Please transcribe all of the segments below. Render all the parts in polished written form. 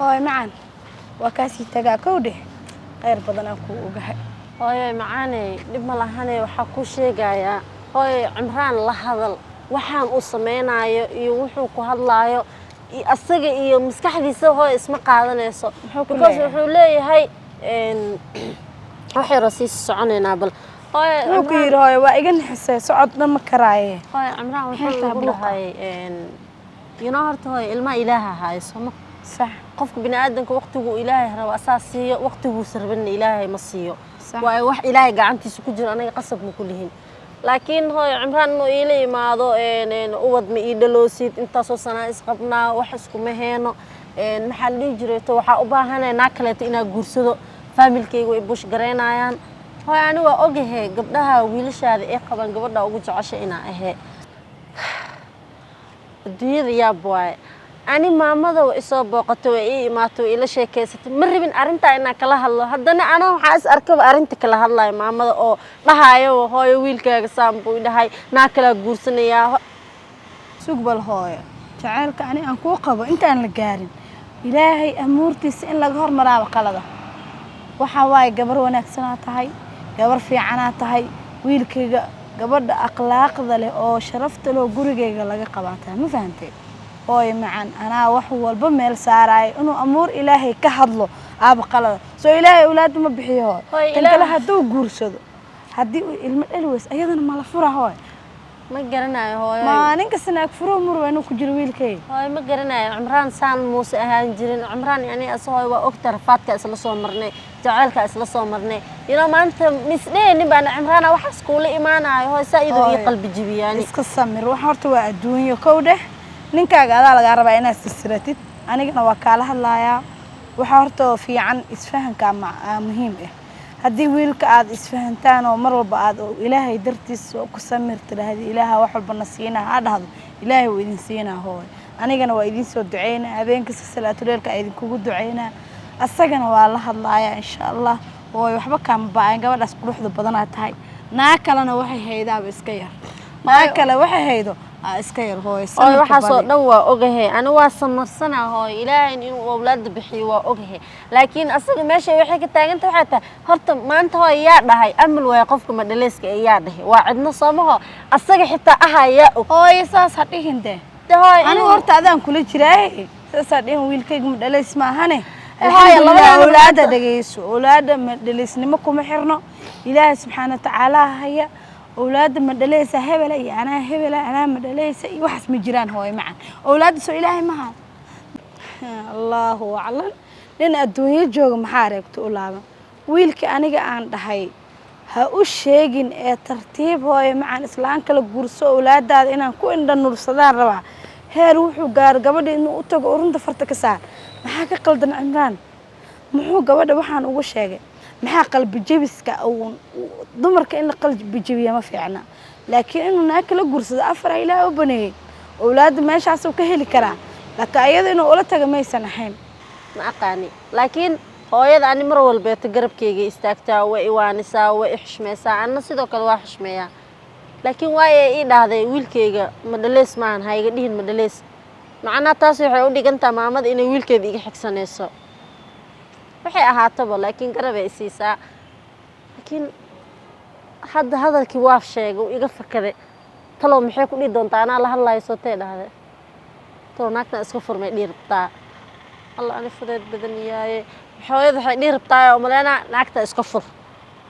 Hooy macaan, waa kaasii tagaa. Kow dheh, khayr badanaa kuu ogahay. Hooyoy macaaney, dhib ma lahane. Waxaa kuu sheegayaa, hooyoy, Cimraan la hadal. Waxaan uu sameynaayo iyo wuxuu ku hadlaayo iyo asaga iyo maskaxdiisa, hooyo, isma qaadanayso. Muxuu ku Because leeyahay? Wuxuu leeyahay wax yaroo sii soconaynaa bal, hooyo. Muxuu ku yidhi, hooyo? Waa iga nixisay, socod dhan ma karaaye. Hooyo, Cimraan Maxay wuxuu tahay igu buuqa? dhahay horta, hooyo, ilmaha Ilaaha haayo, sooma? Sax. Qofka bini aadamka waqtiguu Ilaahay rabo asaa siiyo, waqtiguusa rabana Ilaahay ma siiyo. Sax. Waayo, wax Ilaahay gacantiisa ku jiro anaga qasab ma ku lihin. Laakiin hooyo, Cimraan inuu iila imaado ubad ma ii dhaloosid, intaasoo sanaa isqabnaa, wax iskuma heeno, maxaa la dhihi jiray to, waxaa u baahanay naag kaleeto inaa guursado, faamilkayga way bush garaynayaan. Hooyo, ani waa ogahe gabdhaha wiilashaada ay qabaan gabadha ugu jecesha inaa ahee. Adduunyada yaab waaye. Ani maamada way isoo booqatay, way ii imaatay, way ila sheekeysatay. Ma rabin arrintaa inaan kala hadlo. Haddana anaa waxaa is arkaba arrinta kala hadlayo maamada oo dhahaayo, "Hooyo, wiilkaaga saan buu i dhahay, naag kalaa guursanayaa." Sug bal, hooyo. Jacaylka ani aan kuu qabo intaan la gaarin, Ilaahay amuurtiisa in laga hormaraaba qalada. Waxaa waaye, gabar wanaagsanaa tahay, gabar fiicanaa tahay. Wiilkayga gabadha akhlaaqda leh oo sharafta leh oo gurigayga laga qabaa tahay. Ma fahantay, hooyo macaan? Anaa wax walba meel saaraayo. Inuu amuur Ilaahay ka hadlo aaba qalada. Soo Ilaahay awlaadda ma bixiyo, hooyo? Hooyo, Tan kale, hadduu guursado, haddii uu ilmo dhali weys, ayadana ma la fura, hooyo? Ma garanayo, hooyo. Maalin kasta naag furo murwa inuu ku jiro wiilkayga. Hooyo, ma garanayo. Cimraan saan muuse ahaan jirin. Cimraan yani asa, hooyo, waa ogta rafaadka isla soo marnay, jaceylka isla soo marnay. Maanta misdhehnin baan Cimraana waxaas kuula imaanayo. Hooyo, saa iduu ii Hooyo, qalbi jibiyaani. Iska samir. Wax horta waa adduunyo. Kow dheh, ninkaaga adaa lagaa rabaa inaad sirsiratid, anigana waa kaala hadlayaa. Waxaa horta fiican isfahanka muhiim ah. Haddii wiilka aad isfahantaan oo mar walba aad oo Ilaahay dartiis ku samir tidhaahdi, "Ilaaha wax walba na siinaa," ha dhahdo, Ilaahay wuu idin siinaa. Hooy, anigana waa idin soo duceynaa, habeenkasta salaatuleelka idinkugu duceynaa, asagana waa la hadlayaa, insha Allah. Hooy, waxba kaama baayan. Gabadhaas quruxda badanaa tahay. Naa kalena waxay haydaaba iska yar, naa kale waxay haydo aa iska yar, hooy. Hooyo, Samirka waxaasoo badi. dhan waa ogahe. Ani waa samarsanaa, hooyo. Ilaahay inuu awlaadda bixiyo waa ogahe, laakiin asaga meesha waxay ka taaganta waxay tahay horta maanta, hooyo, yaa dhahay amal waaya qofka madhaleyska ee? Yaa dhahay? Waa cidno, soomaho? Asaga xitaa ahaa yaa og. Hooyo, saas ha dhihin dee. De hooyo, Anigu horta adaan kula jiraaye, saasaa dhihin. Wiilkayga ma dhalays maahane. Hooyo, Alxamdulilah. labadeenaba Awlaadda dhegeyso, awlaadda ma dhalaysnimo kuma xirno. Ilaahay subxaana watacaala haya awlaadda. Ma dhalaysa hebela iyo anaa hebela, anaa ma dhalaysa iyo waxaas ma jiraan, hooyo macan. Awlaadda soo Ilaahay ma hayo? Allahu aclam. Nin adduunyo jooga maxaa reegto u laaban? Wiilkii aniga aan dhahay ha u sheegin ee tartiib, hooyo macaan, islaan kala guurso, awlaadaada inaan ku indha nursadaan rabaa, heer wuxuu gaaro gabadha inuu u tago urunta farta ka saar. Maxaa ka qaldan Cimraan? Muxuu gabadha waxaan ugu sheegay? Maxaa qalbi jebiska? Dumarka in la qalbi jebiya ma fiicna, laakiin inuu naag kala guursado afar Ilaah u baneeyey, awlaadda meeshaasuu ka heli karaa, laakiin ayada inuu ula taga maysan ahayn. Ma aqaani, laakiin hooyada ani mar walbeeto garabkayga istaagtaa, way iwaanisaa, way i xushmaysaa, anna sidoo kale waa xushmeeyaa. Laakiin waaye ii dhahday, "Wiilkayga ma dhaleys maahan, ha iga dhihin ma dhaleys." Macnaha taas waxay u dhigantaa maamada inay wiilkeeda iga xigsanayso. Waxay ahaataba, laakiin garabay isiisaa. Laakiin hadda hadalkii waa sheegay, uu iga fakaday. Talow maxay ku dhihi doontaa? Anaa la hadlayo, sootee dhahday, "Talow naagtan iska furmay dhihi rabtaa?" Alla, ani fudeed badan yaaye. Hooyada waxay dhihi rabtaa oo maleynaa, "Naagta iska fur,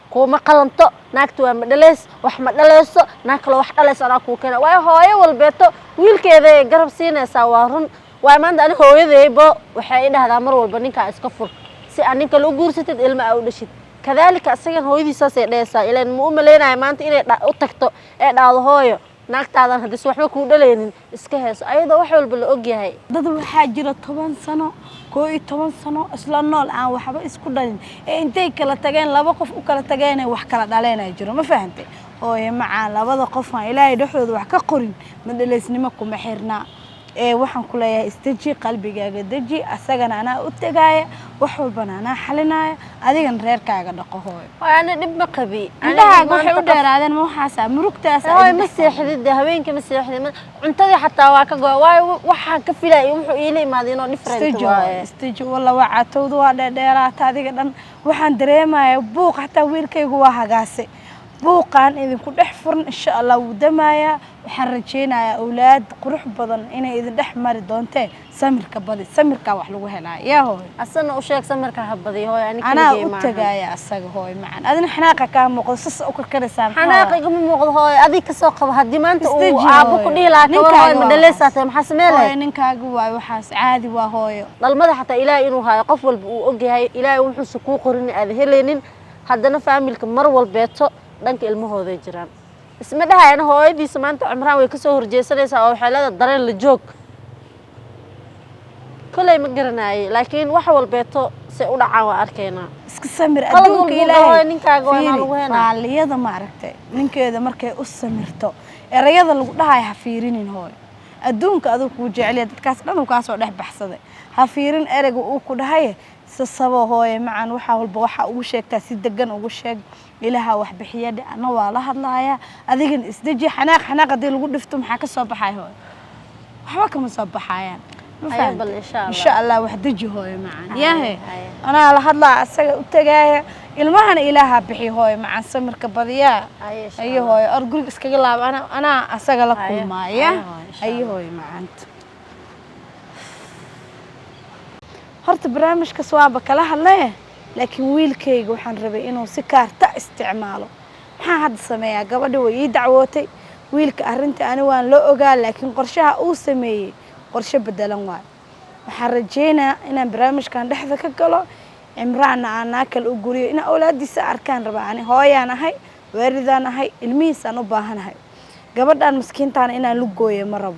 kuuma qalanto, naagta waa ma dhaleys, wax ma dhaleyso, naag kaloo wax dhalayso anaa kuu keena." Waayo, hooyo walbeeto wiilkeeda ay garab siinaysaa, waa run. Waayo, maanta ani hooyadayba waxay i dhahdaa mar walba, "Ninkaa iska fur si aad nin kale u guursatid, ilma aa u dhashid." Kadaalika isagan hooyadii saasay dhahaysaa. Ilaan ma u malaynayo maanta inay u tagto ee dhahdo, "Hooyo, naagtaadan haddis waxba kuu dhalaynin iska heeso," ayadoo wax walba la ogyahay. Dad waxaa jira 10 sano, 11 sano isla nool, aan waxba isku dhalin, ee intay kala tageen, laba qof u kala tageenay, wax kala dhaleenay jiro. Ma fahantay, hooye macaan? Labada qof aan Ilaahay dhexdooda wax ka qorin, ma dhalaysnimo kuma xirna. Ee waxaan ku leeyahay, isdeji, qalbigaaga deji. Asagana anaa u tagaaya. Wax walbana anaa xalinaya, adigana reerkaaga dhaqo, hooyo. Hooyo, ani dhib ma qabi. Indhahaaga waxay u dheeraadeen ma waxaasa murugtaasa? Hooyo, ma seexdid dee, habeenkii ma seexdid, cuntadii xataa waa ka go, waayo waxaan ka filaya iyo wuxuu iila imaaday inoo different Istaji. Waaye. Istaji, walla waa catowda, waa dheerdheeraata adiga dhan. Waxaan dareemayaa buuq, xataa wiilkaygu waa hagaase. Buuqaan idinku dhex furan, insha Allah wuu damayaa. Waxaan rajaynayaa awlaad qurux badan inay idin dhex mari doontee. Samirka badi, samirkaa wax lagu helaa, yaa hooyo. Asana u sheeg samirka ha badiyo, hooyo, ani Anaa keligay u maahan. tagaaya asaga, hooyo macaan. Adina xanaaqa kaa muuqdo, sas u karkaraysaa, maxaa Xanaaq waaye? Igama muuqdo, hooyo. Adig ka soo qabo haddii maanta uu Istaji, aabbo ku hooyo. dhihi lahaa kabar, Ninkaaga hooyo, ma waa dhaleysaa waxaas. tahay, maxaa samee Hooyo, lahayd? ninkaaga waayo waxaas, caadi waa, hooyo. Dhalmada xataa Ilaahay inuu haayo qof walba uu ogyahay. Ilaahay wuxuusa kuu qorin aada helaynin. Haddana faamilka mar walbeeto dhanka ilmahooday jiraan. Isma dhahayana hooyadiisa maanta Cimraan way kasoo horjeesanaysaa oo waxay leedahay dareen la joog. Koley ma garanaayey, laakiin wax walbeeto se u dhacaan waa arkaynaa. Iska samir. Qalad Adduunka walba Ilaahay. Hooyo, ninkaaga waa inaa Fiiri, lagu heenaa. Raalliyada ma aragtay ninkeeda markay u samirto, erayada lagu dhahayo ha fiirinin, hooyo. Adduunka aduu kuu jeceliya, dadkaas dhan uu kaasoo dhex baxsaday. Ha fiirin ereyga uu ku dhahaye, si sabo, hooye macan. Waxaa walba waxaa ugu sheegtaa si degan ugu sheeg. Ilaaha wax bixiya dhe, ana waa la hadlaaya. Adigana isdeji. Xanaaq, xanaaq haddii lagu dhifto, maxaa ka soo baxay, hooyo? Waxba kama soo baxayaan, ma Haye, fahamtay? Bal insha Allah. Insha Allah, wax deji, hooyo macan. Haye, Yahe. Haye. Anaa la hadlaa, asaga u tagaaya. Ilmahana Ilaaha bixiyo, hooyo macan, samirka badiyaa. Haye, insha Ayo Allah. hooyo, or guriga iskaga laaba, anaa asaga la Haye, kulmaaya. Haye, hooyo, insha Ayo Allah. hooyo macaanta. Horta barnaamijkaas waaba kala hadlaye, laakiin wiilkayga waxaan rabay inuu si kaarta isticmaalo. Maxaa hadda sameeyaa? Gabadha way ii dacwootay. Wiilka arrinta ani waan la ogaa, laakiin qorshaha uu sameeyey qorshe bedelan waayo. Waxaan rajaynayaa inaan barnaamijkan dhexda ka galo, Cimraanna aan naa kale u guriyo, inaan awlaadiisa arkaan rabaa. Ani hooyaan ahay, waaridaan ahay, ilmihiisaan u baahanahay. Gabadhan miskiintaana inaan lu gooyo ma rabo.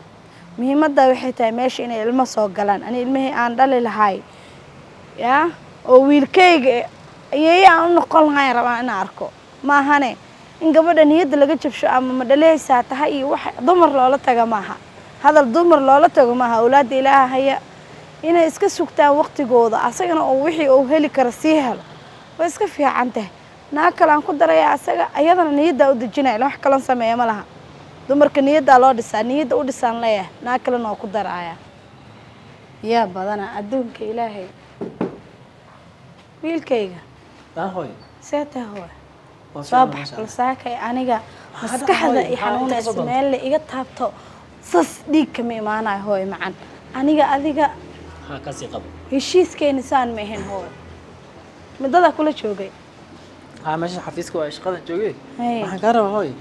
Muhiimadda waxay tahay meesha inay ilmo soo galaan. Ani ilmihii aan dhali lahay yaa oo wiilkayga ayeeye aan u noqon lahayn rabaa inaan arko. Maahane in gabadha niyadda laga jabsho ama ma dhaleysaa tahay iyo wax dumar loola taga maaha. Hadal dumar loola tago maaha. Awlaadda Ilaaha haya, inay iska sugtaan waqtigooda, asagana oo wixii uu heli karo sii helo, way iska fiican tahay. Naag kale aan ku daraya asaga, ayadana niyaddaa u dejinaya. Ila wax kalon sameeya ma laha. Dumarka niyaddaa loo dhisaa, niyadda u dhisaan leeyahay. Naag kalena waa ku daraya. Yaa badana adduunka Ilaahay. Wiilkayga. Hooy. See tahay, hooy? Waa Soo fiican, bax. masha Allah. Balsaakay aniga Maxaa dhacay, maskaxda hooyo? i Maxaa inta kasoo xanuunaysa. doontay? Meel la iga taabto sas dhiig kama imaanayo, hooy macan. Aniga adiga Maxaa kasii qabo? heshiiskeeni saan ma ahayn, hooy. Muddadaa kula joogay. Haa, meesha xafiiska waa shaqada joogay. Haye. Waxaan kaa rabaa, hooy,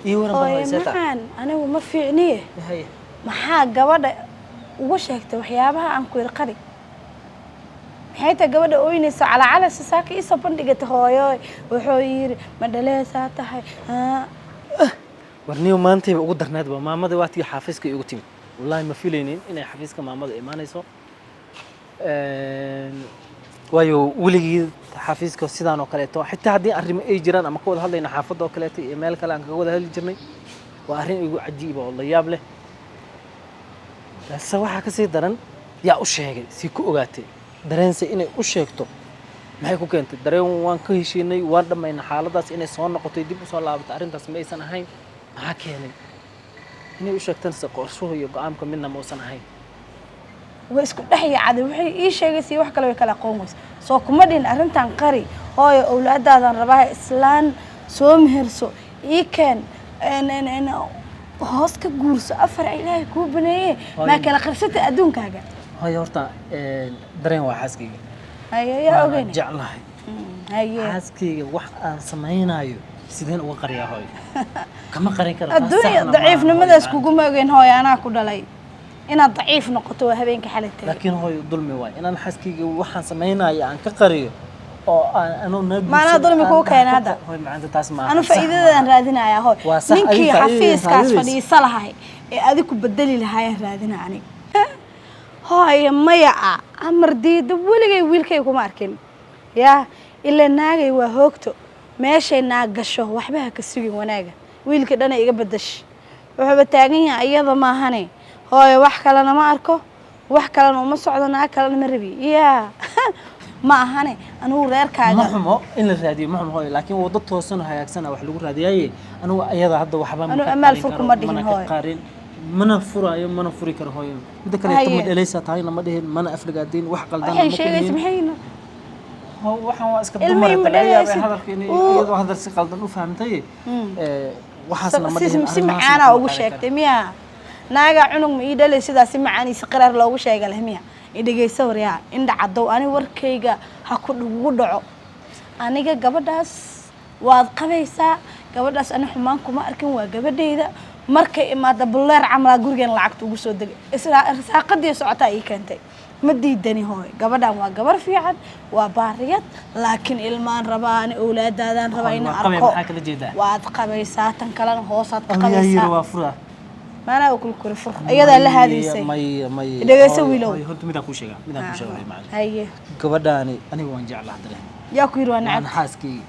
ii waran bal. Hooye Hooy, seeta? macaan, anigu ma fiicniye. Haye. Maxaa gabadha uga sheegtay waxyaabaha aan ku yiri qari? Maxay tahay gabadha ooynaysa calacalasa saaka iisoo bandhigatay? Hooyo, wuxuu yiri ma dhaleesaa tahay? Haa. Warniyo, maantayba ugu darnayd ba maamada waa tii xafiiska igu timid. Wallaahi ma filaynin inay xafiiska maamada imaanayso. Waayo weligii xafiiska sidaan oo kaleeto, xitaa haddii arrimo ay jiraan ama ka wada hadlayna xaafadda oo kaleeto iyo meel kale aan kaga wada hadli jirnay, waa arrin igu cajiiba oo la yaab leh. Balse waxaa ka sii daran, yaa u sheegay? Sii ku ogaatay dareense inay u sheegto maxay ku keentay? Dareen waan ka heshiinay, waan dhammaynay xaaladaas. Inay soo noqotay, dib usoo laabatay arrintaas ma aysan ahayn. Maxaa keenay inay u sheegtaan? Se qorshuhu iyo go-aanka midna ma uusan ahayn. Way isku dhex yaacday. Waxay ii sheegaysay wax kale way kala aqoon weyse. Soo kuma dhihin arrintan qari, hooyo? Owlaadaadan rabaa, islaan soo meherso, ii keen, hoos ka guurso. Afar Ilaahay kuu baneeye, maa kala qarsatay adduunkaaga? Hooyo, horta dareen waa xaaskayga. Haye, yaa Waana ogeyne. jeclahay. Haye. Xaaskayga wax aan samaynayo sideen uga qariyaa, hooyo? Kama qarin karo, taas Adduunya saxna maaha, daciifnimadaas hooyo. kuguma ogeyn, hooyo. Anaa ku dhalay. Inaad daciif noqoto waa habeenka xalay tagay. Laakiin hooyo, dulmi waay inaan xaaskayga waxaan samaynayo aan ka qariyo oo aan anuu naga Maanaa guursan, dulmi aan kuu keenay dhaho hadda? Hooyo macaanta, taas maaha. Anu Sax faa'iidadaan maaha. raadinayaa, hooy. Waa sax, adiga Ninkii faa'iidada xafiiskaas raadinaysa. fadhiisa lahay ee adig ku bedeli lahaayaan raadina aniga, hooyo. Maya a amar diida weligay wiilkay kuma arkin. Yaa ilaa naagay waa hoogto meeshay naag gasho, waxba ha ka sugin wanaaga. Wiilka dhana iga bedash, wuxuuba taagan yahay iyada maahane. Hooyo, wax kalena ma arko, wax kalena uma socdo, naag kalena ma rabi. Yaa Ma ahane anigu reerkaaga. Ma xumo in la raadiyo, ma xumo hooyo, laakiin waddo toosan oo hagaagsan wax lagu raadiyaaye. Anigu ayada hadda waxba ma Anigu ka amaal qarin fur karo, kuma dhihin mana ka hooyo. qarin, mana furaayo, mana furi karo hooyo. Midda kaleeto, Haye. ma dhelaysaa tahayna ma dhihin, mana aflagaadin, wax qaldan Waxay ma sheegaysa dhihin. Maxayna Waxaan waa iska Ilmihii dumar ma laga yaabay dhelaysid. hadalka inay Uu. iyadoo hadal si qaldan u fahamtay. Waxaasna ma si dhihin, si arrimahaasna macaanaa kuma ugu qaadi sheegtay miya? Naagaa cunug ma ii dhalay sidaa si macaan iyo si qaraar loogu sheega leh miya? I dhegeyso waryaa, indha caddow, ani warkayga ha ku ugu dhaco. Aniga gabadhaas waad qabaysaa. Gabadhaas ani xumaan kuma arkin, waa gabadhayda. Markay imaada buleer camalaa gurigan lacagta ugu soo degay, isla irsaaqadii socotaa ii keentay. Ma diidani hooy, gabadhan waa gabar fiican, waa baariyad, laakiin ilmaan rabaa ani, owlaadaadaan rabaa Hooyo, inaan waa qabay, arko. maxaa kala jeedaa? Waad qabaysaa, tan kalena hoosaad ka Yaa yiri qabaysaa. waa furaa. Maanaa kula kori fur, iyadaa la haadaysay. May, may. Dhegeyso, Hooyo, wiilow. hooyo, horta midaan kuu sheegaa, midaan kuu sheegaa hooyo macallin. Haye. Gabadhaani aniga waan jeclaa hadda. Yaa ku yiri waa Waan nacab? xaaskayga.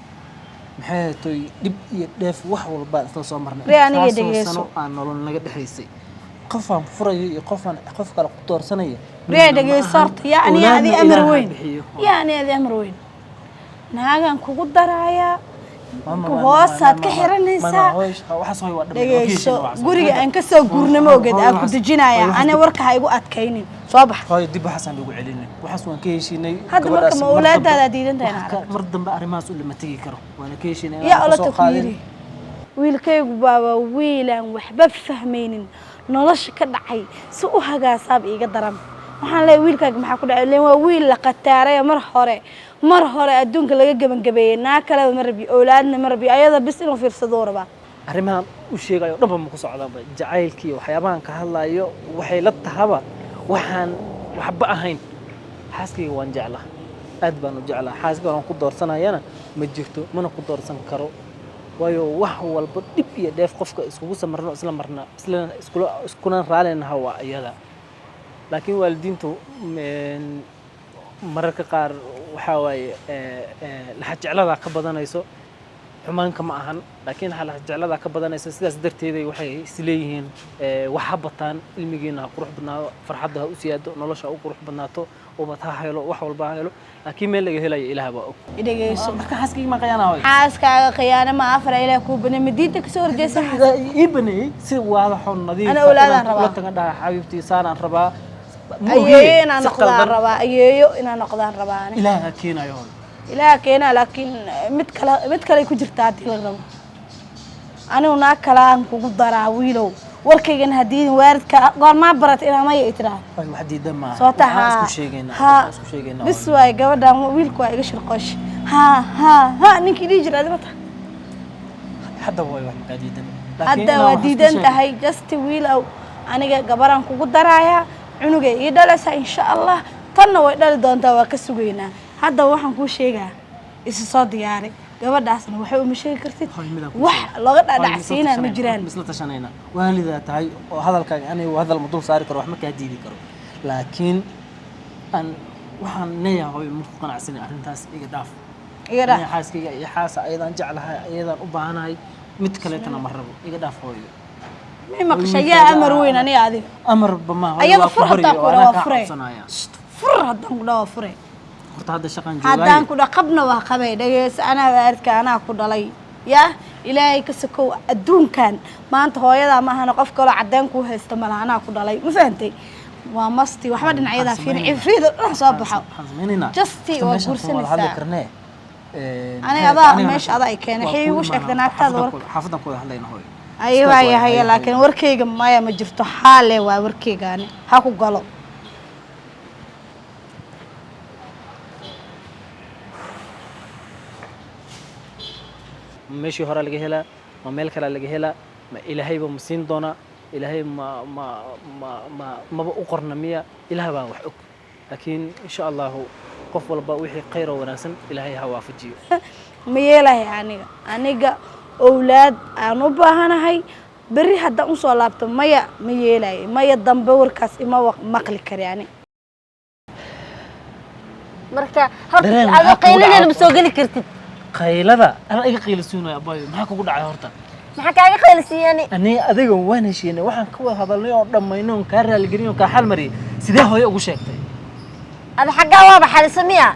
Maxay toy dhib iyo dheef wax walba isla soo marnay. Ree, aniga Intaasoo dhegeyso. sano aan nolol naga dhexaysay, qofaan furayo iyo qofaan qof kale ku doorsanaya Ree, midna ma dhegeyso ahan. horta. Yaa aniga Awlaadna adi amar Ilaaha weyn. bixiyo. Yaa ani adi amar weyn, naagaan kugu daraayaa. Mama, ku mama, hoosaad mama, ka mama, xiranaysaa. mama, hooy, waxaas hooy waa dhammayn. Waa ka Dhegeyso, heshiin, waxaas. guriga aan ka soo guurnimo Hooy, ogeed hooy, aan ku waxaas- dejinayaa. hooy, waxaas Ani warka ha igu adkaynin, soo bax. Hooyo, dib waxaasaan ugu celinin, waxaas waan ka heshiinay. Hadda marka Gabadhaas ma mar dambe- awlaadaadaa diidan tahay wax inaan mar dambe arrimahaas u lama tegi karo, waana ka heshiinay Yaa inaan olata kusoo ku qaadin. yiri wiilkaygu baaba wiilaan waxba fahmaynin, nolosha ka dhacay si u hagaasaab iiga daran. Waxaan leeyahay wiilkaaga maxaa ku dhacay? Leen waa wiil la qataaray mar hore, mar hore adduunka laga gebangabeeyey. Naa kaleba ma rabi, owlaadna ma rabi, ayada bis inuu fiirsaduu rabaa. Arrimahan u sheegayo dhanba ma ku socdaanba. Jacaylkii iyo waxyaabahan ka hadlayo waxay la tahaba waxaan waxba ahayn. Xaaskayga waan jeclaa, aad baan u jeclaa. Xaaska aan ku doorsanayana ma jirto, mana ku doorsan karo, waayo wax walba dhib iyo dheef qofka iskugu samarno, isla marna, isla iskula iskuna raalinaha waa iyada. Laakiin waalidiintu mararka qaar waxaa waaye laxa jecladaa ka badanayso. Xumaanka ma ahan, laakiin laxa jecladaa ka badanayso. Sidaas darteeday waxay isleeyihiin wax ha bataan, ilmigiina ha qurux badnaado, farxadda ha u siyaado, nolosha ha u qurux badnaato, ubad ha helo, wax walba ha helo. Laakiin meel laga helayo Ilaah baa og. Dhegeyso. Marka xaaskayga ma khiyaana hooy? Xaaskaaga khiyaano ma afar Ilaah kuu banay ma diinta kasoo horjeesa xaas? Ii baneeyey si waadaxoo nadiif Ana ah awlaadaan inaan kula rabaa. taga dhaha xabiibtii saanaan rabaa. Ma Ayeeyo ogiye, inaan si noqdaan qaldan. rabaa, ayeeyo inaan noqdaan rabaa ani. Ilaah ha keenayo hooy. Ilaah keenaa, laakiin mid kale, mid kale ku jirtaa haddii la rabo. Anigu naag kale aan kugu daraa wiilow, warkaygana haddii waalidka goormaa barata inaa maya i tiraahdo. Hooy, wax diidan maaha. Soo ta Waxaan haa isku sheegaynaa, haa waxaan isku sheegaynaa bis hooyo. Waaye gabadhan wiilku waa iga shirqoosh. Haa haa haa, ninkii dhihi jira adima tahay. Hadda hooy wax makaa diidan. Laakiin Hadda inaan waa wax isku diidan sheegno. tahay. Just wiilow, aniga gabaraan kugu daraayaa, cunugay ii dhalaysaa insha Allah, tanna way dhali doontaa, waa ka sugaynaa. Hadda waxaan kuu sheegaa, isu soo diyaari, gabadhaasna waxba uma sheegi kartid. Hooy, midaan kuu Wax sheegay. looga Hooy, dhadhacsiinaa ma jiraan. Misla tashanayna, waalidaa tahay oo hadalkaaga aniga hadal ma dul saari karo, wax ma kaa diidi karo, laakiin aan waxaan leeyahay hooyo ma ku qanacsanay arrintaas, iga dhaaf. Iga dhaaf. Aniga xaaskayga iyo xaasa ayadaan jeclahay, ayadaan u baahanahay, mid kaleetana ma rabo. Iga dhaaf hooyo. May maqashay? Yaa amar weyn aniga adiga? Amarba ma hooyo, Ayada waa ku fur baryo haddaan ku oo dhaho anaa waa kaa fure. codsanaya. Fur haddaan ku dhaho waa fure. Horta hadda shaqaan Haddaan joogaaye. ku dha qabna waa qabay. Dhegeyso, anaa waalidka, anaa ku dhalay. Yaa Ilaahay ka sokow, adduunkan maanta hooyadaa ma ahana qof kaloo cadeen kuu haysta malaha. Anaa ku dhalay, ma fahantay? Waa masti waxba dhinacyadaa fiirin, cifriida dhan soo baxo. Waxaan samaynaynaa Justi horta waa meeshaan kuma wada hadli guursanaysaa. karnee. Aniga adaa meesha adaa i keenay. Waxay iigu sheegtay naagtaada warka. Xaafadan ku wada hadlayna hooyo. Aye, Istaag waa waaye, yahay, haye, laakiin haye. warkayga maya ma jirto, xaale waa warkaygaani ha ku galo. Meeshii hore laga helaa ma meel kale laga helaa? Ma Ilaahayba ma siin doonaa? Ilaahay ma ma ma ma maba u qorna miya? Ilaah baa wax og, laakiin insha Allahu qof walba wixii khayr oo wanaagsan Ilaahay ha waafajiyo. Ma yeelahay aniga? Aniga owlaad aan u baahanahay, berri haddaan usoo laabto maya, ma yeelayo, maya dambe warkaas ima maqli kari ani. Marka horta Dareen adoo maxaa kugu qayladeena ma dhacay? soo geli kartid. Qaylada anaa iga qaylasuunaya abayo, maxaa kugu dhacay horta? Maxaa kaaga qaylasiiyani? Aniga adiga waan heshiinay, waxaan ka wada hadalnay oo dhammaynay oon kaa raaligelin oon kaa xal mariyay. Sidee hooyo ugu sheegtay? Ada xaggaa waaba xalisa miya?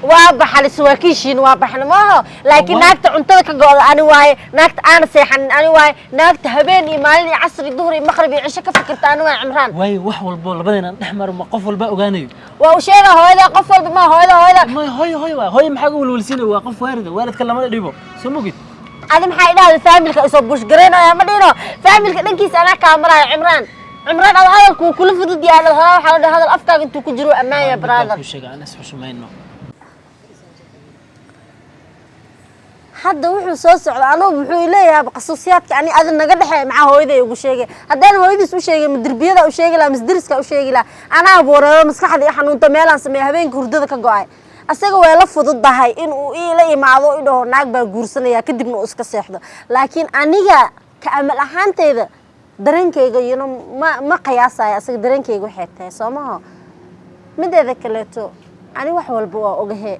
Waa baxalis, waa kiishiin, waa baxna maaho, laakiin naagta cuntada ka go'da ani waaye, naagta aana seexanin ani waaye, naagta habeen iyo maalin iyo casri, duhur iyo maqrib iyo cisho ka fikirta ani waaye, Cimraan. Waayo, wax walbo labadeenaan dhex maro ma qof walba ogaanayo? Waa u sheega hooyada, qof walba ma hooyada, hooyada. Ma hooyo, hooyo waa hooyo, maxaa uga welwelsiinaya? Waa qof waalida, waalidka lamana dhibo, soo mogid? Adi maxaa idhahda? Family-ka isoo bushgaraynaya ma dhino, family-ka dhankiisa anaa kaa maraayo, Cimraan. Cimraan, ada hadalku wuu kula fudud yahay. Horaa waxaa la dhaha, hadal afkaaga intuu ku jiro ammaan ya brother. Ku sheega aan is xushmayno. Hadda wuxuu soo socda anugu wuxuu leeyahay qasuusiyaadka ani adi naga dhexeey. Maxaa hooyaday ugu sheegay? Haddaan hooyadiis u sheegay, ma derbiyada u sheegi laha mise deriska u sheegi laha? Anaa wareero, maskaxda i xanuunta, meelaan sameeya, habeenka hurdada ka go'ay. Asaga way la fududahay in uu iila imaado, i dhaho naag baa guursanaya, kadibna uu iska seexdo. Laakiin aniga ka amal ahaanteyda dareenkayga ma qiyaasayo asaga dareenkayga waxay tahay, soo maho? Mideeda kaleeto, ani wax walba waa ogahe,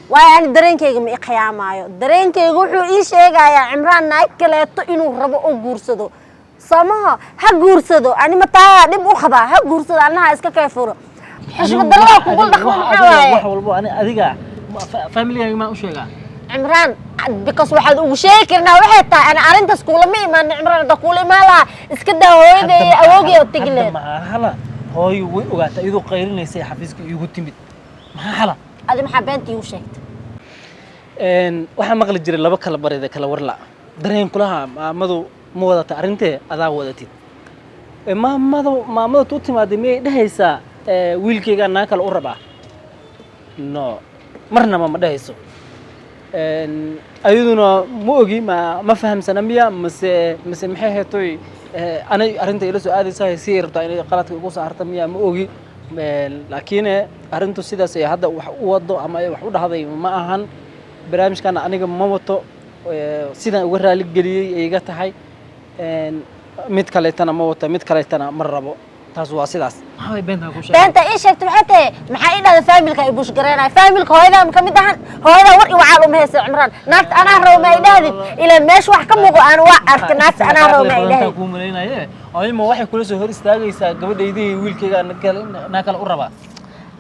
waayo ani dareenkayga ma i khiyaamaayo. Dareenkayga wuxuu ii sheegayaa Cimraan naag kaleeto inuu rabo oo guursado, samaha ha guursado. Ani mataa dhib u qabaa? Ha guursado, annaha iska kay furo. Xushmad darrada kugu dhaqmo maxaa waaye? Wax walbo ani adiga family-gaaga maan u sheegaa? Cimraan, because waxaad ugu sheegi karnaa waxay tahay, ani arrintaas kuulama imaanin. Cimraan, hadda kuula imaan lahaa, iska daa hooyaday iyo awoogay oo tegi Hadda lehed. Maxaa hala? Hooyo way ogaatay, iyadoo qayrinaysay xafiiska iigu timid. Maxaa hala? Adi maxaa beenta iigu sheegtay? Waxaa maqli jiray laba kala barida kala warla dareen kulaha. Maamadu ma wadata arrintee, adaa wadatid. Maamadu, maamada tuu timaaday miyay dhehaysaa wiilkaygaa naa kale u rabaa? No, marnaba ma dhehayso. Ayaduna ma ogi, ma fahamsana miya mise maxay heetoy anay arrinta ila soo aadaysaa si ay rabtaa inay qaladka igu saarta miya? Ma ogi. Laakiin arrintu sidaas ay hadda wax u wado ama ay wax u dhahday ma ahan. Barnaamijkan aniga ma wato. Sidaan uga raali geliyey ay iga tahay. Mid kaleetana ma wato, mid kaleetana ma rabo. Taas waa sidaas. Maxaa way beentaa ku sheegay? Beenta ii sheegtay maxay tahay? Maxaa ii dhahday family-ka ay bush gareenaya? Family-ka hooyadaa ma kamid ahan? Hooyadaa war i wacaal uma haysa. Cimraan, naagta anaa rabo ma i dhahdid? Ilaa meesha wax ka muuqo aan waa arka. Naagta anaa rabo ma i dhahdid? Kuu malaynaye, ayma waxay kula soo hor istaagaysaa gabadhaydii wiilkayga naa kale u rabaa?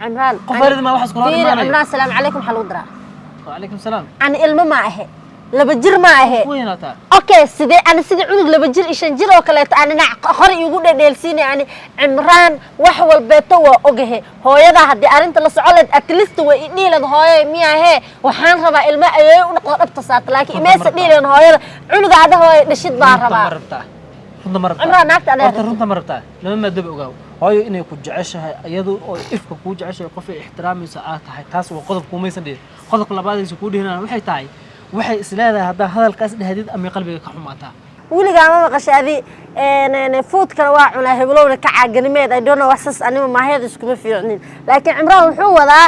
Cimraan, Qof waalid ma waxaas kula hor fiiri, imaanayo? Cimraan, salaamu calaykum waxaa lagu daraa. Wacalaykum salaam. Ani ilmo ma ahe, 2 jir ma ahe. Weynaataa. Okay, sidee ani sidii cunug 2 jir iyo 5 jir oo kaleeto ani dhinac hore iigu dhedheelsiinay? Ani Cimraan wax walbeeto waa ogahe. Hooyadaa haddii arrinta la soco leed, at least way i dhiilad, hooyo miyahee, waxaan rabaa ilmo ayeeyo u noqdo dhabta saarta. Laakiin imaysa dhiileen hooyada, cunuga ada hooyo dhashid baa Runta ma rabaa. rabtaa? Runta ma rabtaa? Cimraan, naagta anaa Horta rabtid. runta ma rabtaa? Lama maadaba ogaaw hooyo inay ku jeceshahay, iyadu oo ifka kuu jeceshahay, qof ay ixtiraamayso aad tahay. Taas waa qodob kuumaysan dhihin. Qodobka labaadaysa kuu dhihinaan waxay tahay, waxay isleedahay haddaa hadalkaas dhahdid amay qalbiga ka xumaataa. Weligaa ma maqashay adi fuudkana waa cunaa heblowna ka caaganimeed? I don't know, wax saas anima maahayada iskuma fiicnin. Laakiin Cimraan wuxuu wadaa,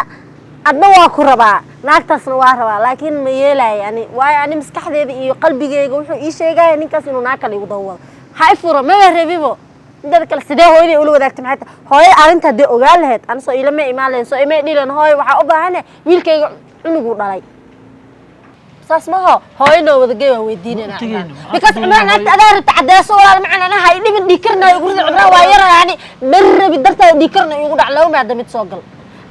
adna waa ku rabaa, naagtaasna waa rabaa, laakiin ma yeelaayo ani. Waayo, ani maskaxdeeda iyo qalbigeyga wuxuu ii sheegaya ninkaas inuu naag kale igu daba wado. Ha i furo, maba rabibo. Mideeda kale, sidee hooyaday ula wadaagtay? Maxay tahay hooyada arrinta haddii ogaan lahayd, ani soo ilama imaan lahayn, soo imay dhihilan hooyo waxaa u baahane wiilkayga cunuguu dhalay. Saas maho? Hooyo noo wadagey, waa weydiinayna. Ma tegeyno, maxaa because ku Cimraan, tegeyna? Naagta adaa rabta cadeyso. Walaal macaan, anaha i dhibin, dhiikarna igu rida. Cimraan waa yara, yani ma rabi dartaada dhiikarna igu dhac. Laba maada mid soo gal,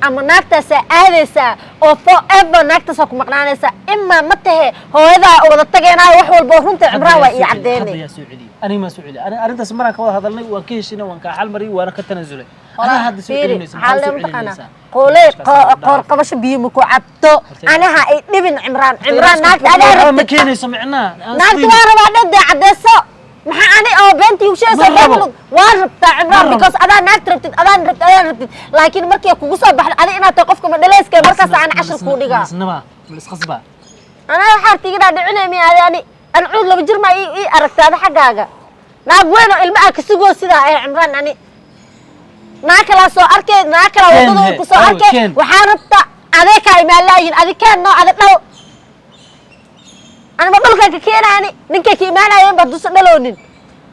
ama naagtaasaa aadaysaa oo forever naagtaasaa ku maqnaanaysaa, imaa ma tahe hooyadaa wada tageenaayo. Wax walba oo runta Cimraan waa ii Hadda cadeynay. yaa soo celiyey? Aniga maa soo celiyey? Ani arrintaas maraan ka wada hadalnay, waan ka heshinay, waan kaa xal mariyay, waana ka tanaasulay. Anaa hadda soo Fiiri, celinaysa? maxaa Maxaa soo le mataqaanaa? celinaysaa? Qooley qoor qabasho biyo ma ku cabto. Anaha ay dhibin, Cimraan. Cimraan, naagta adaa Ma rabtid. keenayso micnaha aan Naagta isdiidin. waa rabaa dhade, cadeyso. Maxaa ani oo beentii ugu sheegaysaa? Ma rabo. Been waa rabtaa, Cimraan. Ma rabo. Because adaa naagta rabtid, adaan rabtid, adaan rabtid. Laakiin markay kugu soo baxdo adi inaad tahay qofka madhaleyska, markaas aan cashar kuu dhigaa. Masnaba ma isqasbaa? Anaa waxaa tigidaa dhicinay miya? Adi ani an cunug 2 jir maa ii aragta ada xaggaaga? Naag weyn oo ilma ah kasugoo sidaa eh. Cimraan, ani naag kalaa soo arkay, naag kalaa Keen waddada he, ku soo aw, arkay. keen. Waxaa rabta adee kaa imaan laayihin. Adi keen noo, adi dhal. Anima dhulkan ka keenaani ninkay ka imaanayeen ba dusa dhaloonin.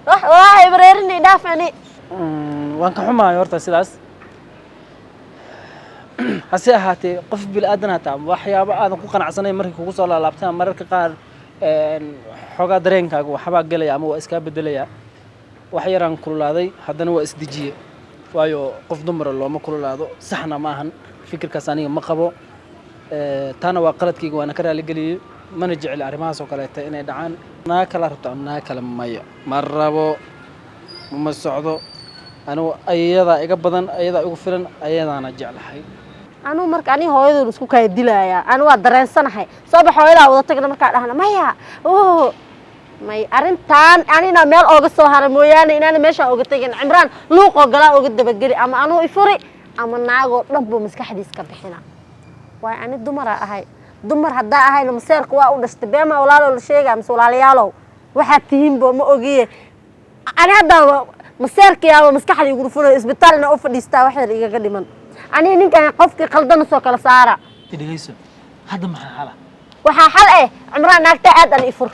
Wax walaahi bareerini dhaaf ani. Waan ka xumahay horta sidaas. Hase ahaatee, qof bili-aadan hataa waxyaabo aadan ku qanacsanayn markay kugu soo laalaabtaan, mararka qaar xoogaa dareenkaaga waxbaa gelaya ama waa iskaa bedelaya. Wax yaraan kululaaday, haddana waa isdejiye. Waayo, qof dumara looma kululaado, saxna ma ahan. Fikirkaas aniga ma qabo. Taana waa qaladkayga, waana ka raaligeliyey. Mana jecel arrimahaas oo kaleeta inay dhacaan. Naa kala rabto ama naa kale? Maya, ma rabo, ma socdo. Anigu ayadaa iga badan, ayadaa igu filan, ayadaana jeclahay. Anuu marka ani hooyadoon isku kaya dilayaa. Ani waa dareensanahay. Soo bax, hooyadaa wada tagna. Markaa dhahna maya, oh may, arrintaan anina meel ooga soo hara mooyaane inaana meeshaan ooga tegin. Cimraan luuqoo galaa ooga dabageli, ama anuu ifuri ama naagoo dhan buu maskaxdiis ka bixina. Waay ani dumaraa ahay. Dumar haddaa ahayna maseerka waa u dhashtay. Beema walaalow la sheegaa mise walaalayaalow waxaad tihiinbo ma ogiye. Ani hadda maseerkayaaba maskaxda igu rufunayo, isbitaal inaa u fadhiistaa wax yar igaga dhiman. Aniga ninkan qofkii qaldana soo kala saara. Dhegeyso, hadda maxaa xala? Waxaa xal eh, Cimraan, naagta aad an ifur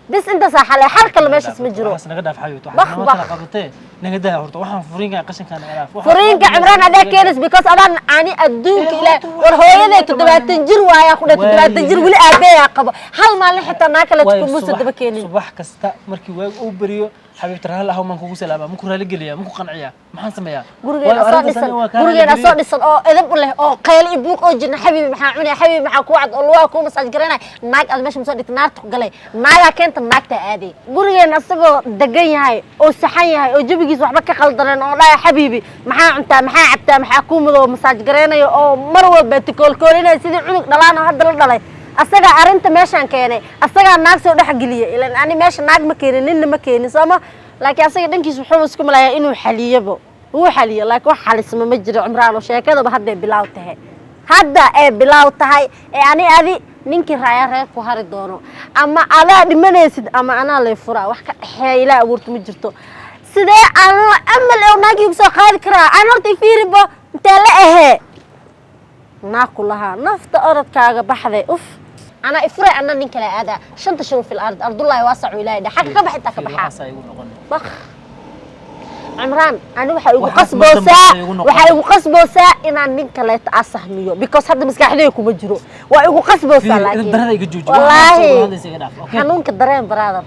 bis. Intaasaa xal eh, xal kale meeshaas ma jiro. Waxaas naga dhaaf, xabiibti. Bak, Waxaas nama bak. kala qabatee, naga daa horta. Waxaan furiinkan qashinkan naga dhaaf. Furiinka Cimraan adaa keenays because adaan ani adduunka Eh, ilaah horta war hooyaday waa 70 jir waayaa ku dheh. Waaye. 70 jir weli aabeeyaa qabo. Hal maalin xitaa naa kale Waayo, kumuusa daba keenin. Subax kasta markii waag uu beriyo, xabiibti raali ahow, maan kugu salaamaa, maku raali geliyaa, maku qanciyaa, maxaan sameeyaa? Gurigeena Waayo, soo arrintaas dhisan aniga waa kaa gurigeena raali soo geliyey. dhisan oo edab u leh oo qaylo iyo buuq oo jirna. Xabiibi maxaa cunaya? Xabiibi maxaa kuu cad? Oo lugaha kuu masaaj garanaya. Naag aad meesha masoo dhigta, naarta ku galay. Naagaa keenta, naagta aaday. Gurigeena isagoo degan yahay oo saxan yahay oo jawigiisa waxba ka qaldaneen oo dhaya xabiibi maxaa cuntaa, maxaa cabtaa, maxaa kuu madow, masaaj garaynayo oo mar walba tikoolkoolinaya sidii cunug dhalaan oo hadda la dhalay. Asagaa arrinta meeshaan keenay, asagaa naag soo dhex geliyay. Ilan ani meesha naag ma keenin, ninna ma keenin sooma. Laakiin asaga dhankiisa wuxuu isku malayaa inuu xaliyabo, wuu xaliyo, laakiin wax xalisma ma jiro. Cimraan oo sheekadaba hadday bilaaw tahay, hadda ee bilaaw tahay ee ani adi ninkii raaya reer ku hari doono, ama adaa dhimanaysid ama anaa lay furaa. Wax ka dhexeeya ilaa abuurta ma jirto. Sidee aan amal oo naag igu soo qaadi karaa? Aan horta ifiiribo intee la ahee naag ku lahaa nafta orodkaaga baxday. Uf, anaa ifuray, anna nin kale aadaa. Shanta shuru fil ard ardullaahi waasacu. Ilaahay dhe xagga ka bax, intaa ka baxaa. Waxaas igu noqon. Bak, Cimraan, ani waxaa igu Waxaas ma qasboosaa dambe igu noqon. Waxaa igu qasboosaa inaan nin kaleeto aa sahmiyo because hadda maskaxdayda kuma jiro. Waa igu qasboosaa. Fiiri, laakiin darada iga jooji. Wallaahi. Waxaas hadlaysa iga dhaaf, okay? Xanuunka dareen, brother.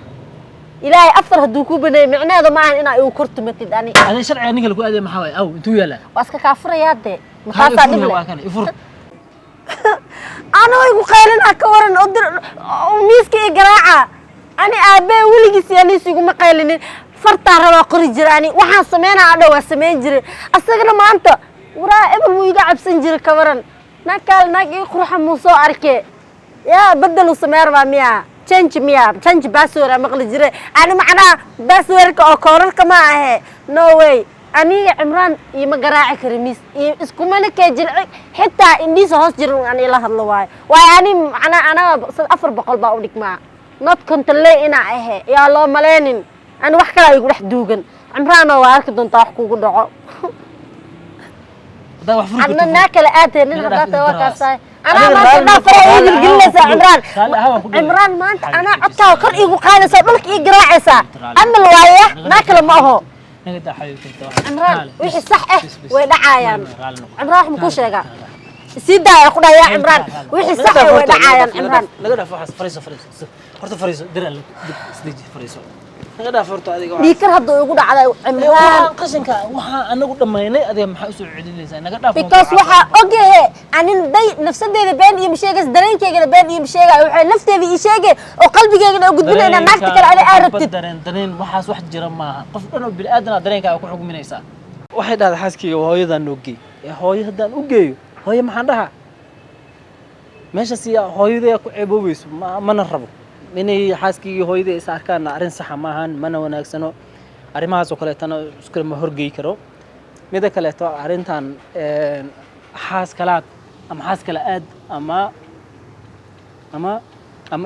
Ilaahay afar hadduu ku baneeyey micnaheedu ma ahan inaa igu kor tumatid ani. Adee sharciga ninka lagu aadaya maxaa waaye? Aw, intuu yaalaa? Waa iska kaafurayaa dee. Haa, maxaasaa ifur dhib leh? Waa kan ifur. Anoo igu qaylina ka waran oo dir oo miiska i garaaca. Ani aabbe weligiis yaaliis iguma qaylinin. Fartaa rabaa qori jira. Ani waxaan sameynaa adhow waa samayn jiray. Asagana maanta waraa ebel wuu iga cabsan jiray. Ka waran naag kaale, naag ii quruxa muu soo arkee? Yaa bedel uu samey rabaa miyaa? Change miyaa? Change password aa maqli jire ani. Macnaha passwordka oo koorarka ma ahe. No way, aniga Cimraan iima garaaci kari miis iyo iskumana kee jilci xitaa indhiisa hoos jirin aan ila hadlo. Waayo ani macnaha anaga 400 baa u dhigmaa, not kontonley inaa ahe yaa loo maleynin. Ani wax kalaa igu dhex duugan. Cimraanoo waa arki doontaa wax kugu dhaco. Haddaa wax furi adna karto. Naa kale aad tahay nin Naga haddaa dhaaf tahay waa intaas. kaasahay. Anaa Adiga maanta raalli indhaha noqo, fara ii raalli gilgilinaysaa. ahaan Cimraan, ku raalli ahaan ku dhawaad. Cimraan, maanta Xabiibti, anaa codkaaga kor iigu qaadaysaa, dhulka ii garaacaysaa. Raalli. Amal waaye, naa kale ma aho. Naga daa, xabiibti, inta wax. Cimraan, Kaale, wixii bis, sax ah bis, bis. way dhacaayaan. Raalli noqo. Cimraan, wax ma kuu Kaale, sheegaa? kaale. Sii daaya ku dhayaa Cimraan, wixii sax ah way dhacaayaan. Cimraan, naga dhaaf waxaas. Fariiso, fariiso horta, fariiso. Dir alle, dib isdeji, fariiso. Naga dhaaf horta adiga waxaas. Dhiikar hadda igu dhacday, Cimraan. Waxaan qashinka waxaan anagu dhammaynay, adiga maxaa usoo celinaysaa? Naga dhaaf. Because waxaa ogahe anin day nafsadeeda been iyo masheegays, dareenkeygana been iyo masheegay. Waxay nafteeda ii sheegay oo qalbigeygana oo gudbinay inaa naagta kale ani aa rabtid. Dareen dareen waxaas wax jira maaha. Qof dhan oo bini'aadan ah dareenkaaga ku xugminaysaa. Waxay dhahday xaaskeyga hooyadan noo geey. Ee hooyo haddaan u geeyo, hooyo maxaan dhahaa meeshaas? Yaa hooyaday ku ceeboobayso? Ma mana rabo inay xaaskeyga hooyaday is arkaan. Arrin saxa maahan, mana wanaagsano. Arrimahaas oo kaleetana iskuma horgey karo. Mida kaleeto, arrintan xaas kalaad ama xaas kale aad ama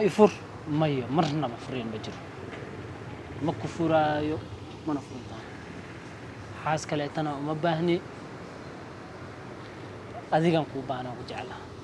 ifur, maya, marnaba furiin ma jiro. Ma ku furaayo, mana furi doono. Xaas kaleetana uma baahni. Adigan kuu baahnaa, ku jeclaha.